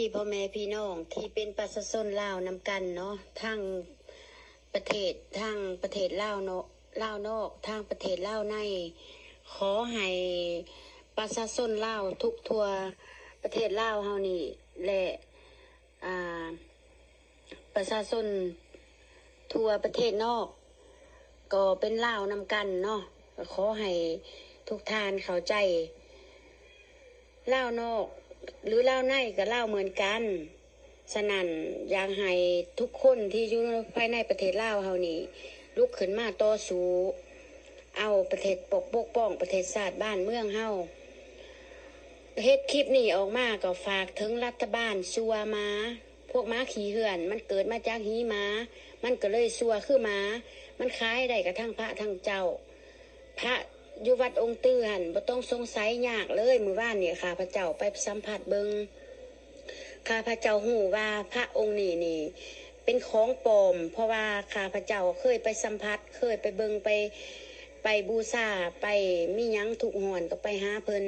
ພີ່ນ້ອງທີ່ເປັນປະຊາຊົນລາວນຳກັນເນາະ ທັງປະເທດ ທັງປະເທດລາວເນາະ ລາວນອກ ທັງປະເທດລາວໃນ ຂໍໃຫ້ປະຊາຊົນລາວທຸກທົ່ວປະເທດລາວເຮົານີ້ ແລະ ອ່າ ປະຊາຊົນທົ່ວປະເທດນອກ ກໍເປັນລາວນຳກັນເນາະ ກໍຂໍໃຫ້ທຸກທ່ານເຂົ້າໃຈ ລາວນອກ ຫຼື ລາວໃນກໍລາວເໝືອນກັນ. ສະນັ້ນ ຢາກໃຫ້ທຸກຄົນທີ່ຢູ່ພາຍໃນປະເທດລາວເຮົານີ້ ລຸກຂຶ້ນມາຕໍ່ສູ້ ເອົາປະເທດ ປົກ ປົກປ້ອງປະເທດຊາດບ້ານເມືອງເຮົາ. ເຮັດຄລິບນີ້ອອກມາກໍຝາກເຖິງລັດຖະບານຊົ່ວໝາ ພວກໝາຂີ້ເຮືອນ ມັນເກີດມາຈາກຫີໝາ ມັນກໍເລີຍຊົ່ວຄືໝາ ມັນຂາຍໄດ້ກະທັງພະທັງເຈົ້າ. ພະຢູ່ວັດອົງຕື້ຫັ້ນ ບໍ່ຕ້ອງສົງໄສຍາກເລີຍ. ມື້ວານນີ້ຂ້າພະເຈົ້າໄປສຳຜັດເບິ່ງ ຂ້າພະເຈົ້າຮູ້ວ່າພະອົງນີ້ນີ້ເປັນຂອງປອມ ເພາະວ່າຂ້າພະເຈົ້າເຄີຍໄປສຳຜັດ ເຄີຍໄປເບິ່ງ ໄປ ໄປບູຊາ ໄປມີຫຍັງທຸກຮ້ອນກໍໄປຫາເພິ່ນ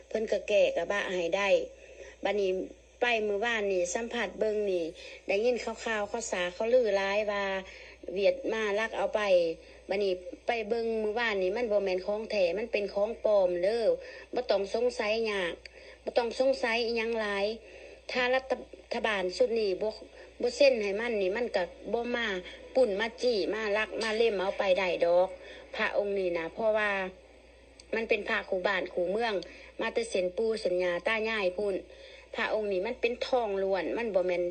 ເພິ່ນກໍແກ້ກະບະໃຫ້ໄດ້. ບາດນີ້ ໄປມື້ວານນີ້ສຳຜັດເບິ່ງນີ້ ໄດ້ຍິນຂ່າວໆ ຂ່າວສາ ຂ່າວລືຫຼາຍວ່າຫວຽດມາລັກເອົາໄປ. ບາດນີ້ໄປເບິ່ງມື້ວານນີ້ ມັນບໍ່ແມ່ນຂອງແທ້ ມັນເປັນຂອງປອມເດີ້ ບໍ່ຕ້ອງສົງໄສຍາກ ບໍ່ຕ້ອງສົງໄສອີ່ຫຍັງຫຼາຍ. ຖ້າລັດຖະບານຊຸດນີ້ບໍ່ ບໍ່ເຊັນໃຫ້ມັນນີ້ ມັນກະບໍ່ມາປຸ້ນມາຈີ້ ມາລັກມາເລັມເອົາໄປໄດ້ດອກ ພະອົງນີ້ນະ ເພາະວ່າ ມັນເປັນພະຄູ່ບ້ານຄູ່ເມືອງ ມາແຕ່ເຊັ່ນປູ່ເຊັ່ນຍ່າຕາຍາຍພຸ້ນ. ພະອົງນີ້ມັນເປັນທອງລ້ວນ ມັນບໍ່ແມ່ນ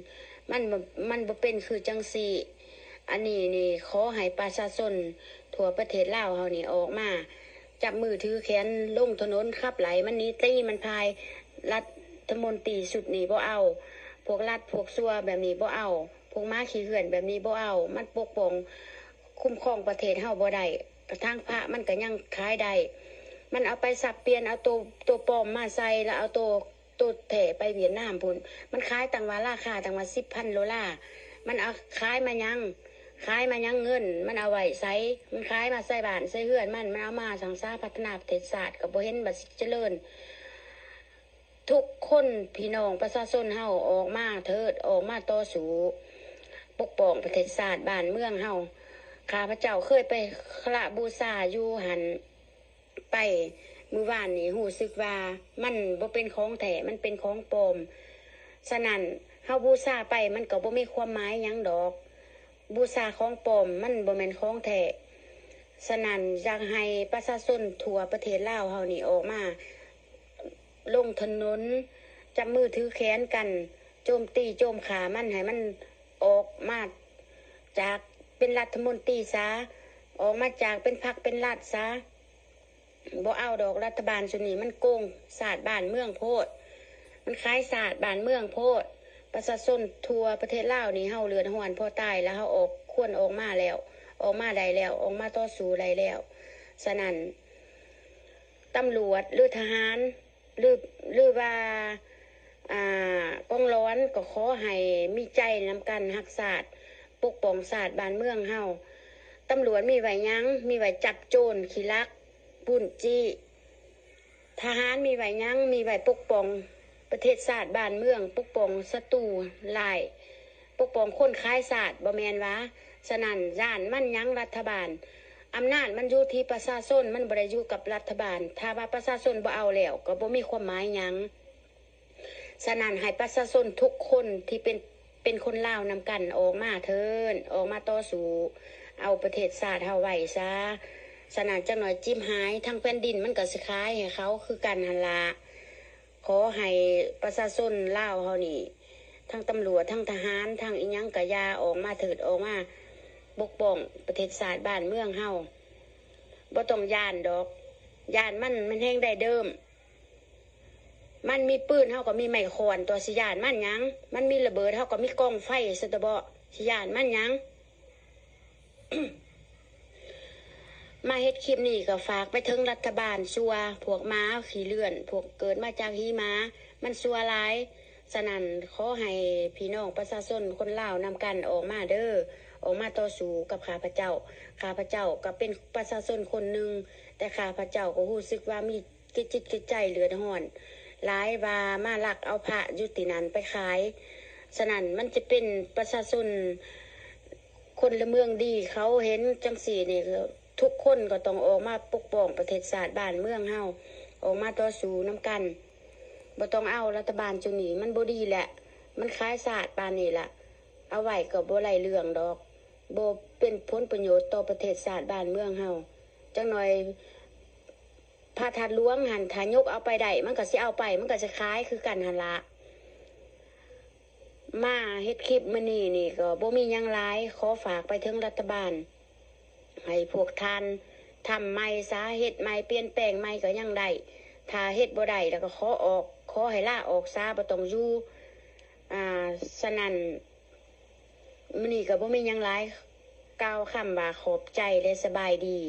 ມັນບໍ່ ມັນບໍ່ເປັນຄືຈັ່ງຊີ້. ອັນນີ້ນີ້ ຂໍໃຫ້ປະຊາຊົນທົ່ວປະເທດລາວເຮົານີ້ອອກມາ ຈັບມືຖືແຂນລົງຖະໜົນຂັບໄລ່ມັນໜີ ຕີມັນພາຍ. ລັດຖະມົນຕີຊຸດນີ້ບໍ່ເອົາ ພວກລັດພວກຊົ່ວແບບນີ້ບໍ່ເອົາ ພວກໝາຂີ້ເຮືອນແບບນີ້ບໍ່ເອົາ ມັນປົກປ້ອງຄຸ້ມຄອງປະເທດເຮົາບໍ່ໄດ້. ກະທັງພະມັນກະຍັງຂາຍໄດ້ ມັນເອົາໄປສັບປ່ຽນ ເອົາໂຕ ໂຕປອມມາໃສ່ ແລ້ວເອົາໂຕ ໂຕແທ້ໄປຫວຽດນາມພຸ້ນ. ມັນຂາຍຕັ້ງວ່າ ລາຄາຕັ້ງວ່າສິບພັນໂດລາ ມັນເອົາຂາຍມາຫຍັງ? ຂາຍມາຫຍັງເງິນ? ມັນເອົາໄວ້ໃສ? ມັນຂາຍມາໃສ່ບ້ານໃສ່ເຮືອນມັນ ມັນເອົາມາສ້າງສາພັດທະນາປະເທດຊາດ ກະບໍ່ເຫັນວ່າຊິຈະເລີນ. ທຸກຄົນ ພີ່ນ້ອງປະຊາຊົນເຮົາ ອອກມາເທີດ ອອກມາຕໍ່ສູ້ ປົກປ້ອງປະເທດຊາດບ້ານເມືອງເຮົາ. ຂ້າພະເຈົ້າເຄີຍໄປຄາລະບູຊາຢູ່ຫັ້ນ ໄປມື້ວານນີ້ ຮູ້ສຶກວ່າມັນບໍ່ເປັນຂອງແທ້ ມັນເປັນຂອງປອມ. ສະນັ້ນ ເຮົາບູຊາໄປມັນກໍບໍ່ມີຄວາມໝາຍຫຍັງດອກ ບູຊາຂອງປອມມັນບໍ່ແມ່ນຂອງແທ້. ສະນັ້ນ ຢາກໃຫ້ປະຊາຊົນທົ່ວປະເທດລາວເຮົານີ້ອອກມາລົງຖະໜົນ ຈັບມືຖືແຂນກັນ ໂຈມຕີໂຈມຂ້າມັນ ໃຫ້ມັນອອກມາຈາກເປັນລັດຖະມົນຕີສາ ອອກມາຈາກເປັນພັກເປັນລັດສາ. ບໍ່ເອົາດອກ ລັດຖະບານຊຸດນີ້ມັນໂກງຊາດບ້ານເມືອງໂພດ ມັນຂາຍຊາດບ້ານເມືອງໂພດ. ປະຊາຊົນທົ່ວປະເທດລາວນີ້ ເຮົາເດືອດຮ້ອນພໍຕາຍແລ້ວ ເຮົາອອກ ຄວນອອກມາແລ້ວ ອອກມາໄດ້ແລ້ວ ອອກມາຕໍ່ສູ້ໄດ້ແລ້ວ. ສະນັ້ນ ຕຳຫຼວດ ຫຼື ທະຫານ ຫຼື ຫຼືວ່າ ອ່າ ກອງຫຼອນ ກໍຂໍໃຫ້ມີໃຈນຳກັນຮັກຊາດ ປົກປ້ອງຊາດບ້ານເມືອງເຮົາ. ຕຳຫຼວດມີໄວ້ຫຍັງ? ມີໄວ້ຈັບໂຈນ ຂີ້ລັກ ປຸ້ນຈີ້. ທະຫານມີໄວ້ຫຍັງ? ມີໄວ້ປົກປ້ອງປະເທດຊາດບ້ານເມືອງ ປົກປ້ອງສັດຕູຮ້າຍ ປົກປ້ອງຄົນຂາຍຊາດ ບໍ່ແມ່ນຫວາ? ສະນັ້ນ ຢ້ານມັນຫຍັງລັດຖະບານ? ອຳນາດມັນຢູ່ທີ່ປະຊາຊົນ ມັນບໍ່ໄດ້ຢູ່ກັບລັດຖະບານ. ຖ້າວ່າປະຊາຊົນບໍ່ເອົາແລ້ວ ກໍບໍ່ມີຄວາມໝາຍຫຍັງ. ສະນັ້ນ ໃຫ້ປະຊາຊົນທຸກຄົນທີ່ເປັນ ເປັນຄົນລາວນຳກັນ ອອກມາເທີນ ອອກມາຕໍ່ສູ້ ເອົາປະເທດຊາດເຮົາໄວ້ຊະ. ສະນັ້ນ ຈັກໜ້ອຍຈິບຫາຍ ທັງແຜ່ນດິນມັນກໍຊິຂາຍໃຫ້ເຂົາຄືກັນຫັ້ນລະ. ຂໍໃຫ້ປະຊາຊົນລາວເຮົານີ້ ທັງຕຳຫຼວດ ທັງທະຫານ ທັງອີ່ຫຍັງກະຢ່າ ອອກມາເທີດ ອອກມາປົກປ້ອງປະເທດຊາດບ້ານເມືອງເຮົາ. ບໍ່ຕ້ອງຢ້ານດອກ ຢ້ານມັນ ມັນແຮງໄດ້ເດີມ. ມັນມີປືນ ເຮົາກໍມີໄມ້ຄ້ອນຕົວະ ຊິຢ້ານມັນຫຍັງ? ມັນມີລະເບີດ ເຮົາກໍມີກອງໄຟຊະຕະເບາະ ຊິຢ້ານມັນຫຍັງ? ມາເຮັດຄລິບນີ້ກໍຝາກໄປເຖິງລັດຖະບານຊົ່ວ ພວກໝາຂີ້ເລື່ອນ ພວກເກີດມາຈາກຫີໝາ ມັນຊົ່ວຫຼາຍ. ສະນັ້ນ ຂໍໃຫ້ພີ່ນ້ອງປະຊາຊົນຄົນລາວນຳກັນອອກມາເດີ້ ອອກມາຕໍ່ສູ້ກັບຂ້າພະເຈົ້າ. ຂ້າພະເຈົ້າກໍເປັນປະຊາຊົນຄົນໜຶ່ງ ແຕ່ຂ້າພະເຈົ້າກໍຮູ້ສຶກວ່າມີ ເຈັບຈິດເຈັບໃຈເດືອດຮ້ອນ ຫຼາຍວ່າມາລັກເອົາພະຢູ່ທີ່ນັ້ນໄປຂາຍ. ສະນັ້ນມັນຈະເປັນປະຊາຊົນ ຄົນລະເມືອງດີ ເຂົາເຫັນຈັ່ງຊີ້ນີ້ ທຸກຄົນກໍຕ້ອງອອກມາປົກປ້ອງປະເທດຊາດບ້ານເມືອງເຮົາ ອອກມາຕໍ່ສູ້ນຳກັນ. ບໍ່ຕ້ອງເອົາລັດຖະບານຈຸນີ້ ມັນບໍ່ດີແຫຼະ. ມັນຂາຍຊາດປານນີ້ລະ ເອົາໄວ້ກໍບໍ່ໄດ້ເລື່ອງດອກ ບໍ່ເປັນຜົນປະໂຫຍດຕໍ່ປະເທດຊາດບ້ານເມືອງເຮົາ. ຈັກໜ່ອຍ ພະທາດຫຼວງຫັ້ນ ຖ້າຍົກເອົາໄປໄດ້ ມັນກໍຊິເອົາໄປ ມັນກໍຊິຂາຍຄືກັນຫັ້ນລະ. ມາເຮັດຄລິບມື້ນີ້ນີ້ກໍບໍ່ມີຫຍັງຫຼາຍ ຂໍຝາກໄປເຖິງລັດຖະບານ ໃຫ້ພວກທ່ານທຳໃໝ່ຊະ ເຮັດໃໝ່ ປ່ຽນແປງໃໝ່ກໍຍັງໄດ້. ຖ້າເຮັດບໍ່ໄດ້ແລ້ວກໍຂໍອອກ ຂໍໃຫ້ລາອອກຊະ ບໍ່ຕ້ອງຢູ່. ອ່າ ສະນັ້ນ ມື້ນີ້ກໍບໍ່ມີຫຍັງຫຼາຍ ກ່າວຄຳວ່າຂອບໃຈ ແລະ ສະບາຍດີ.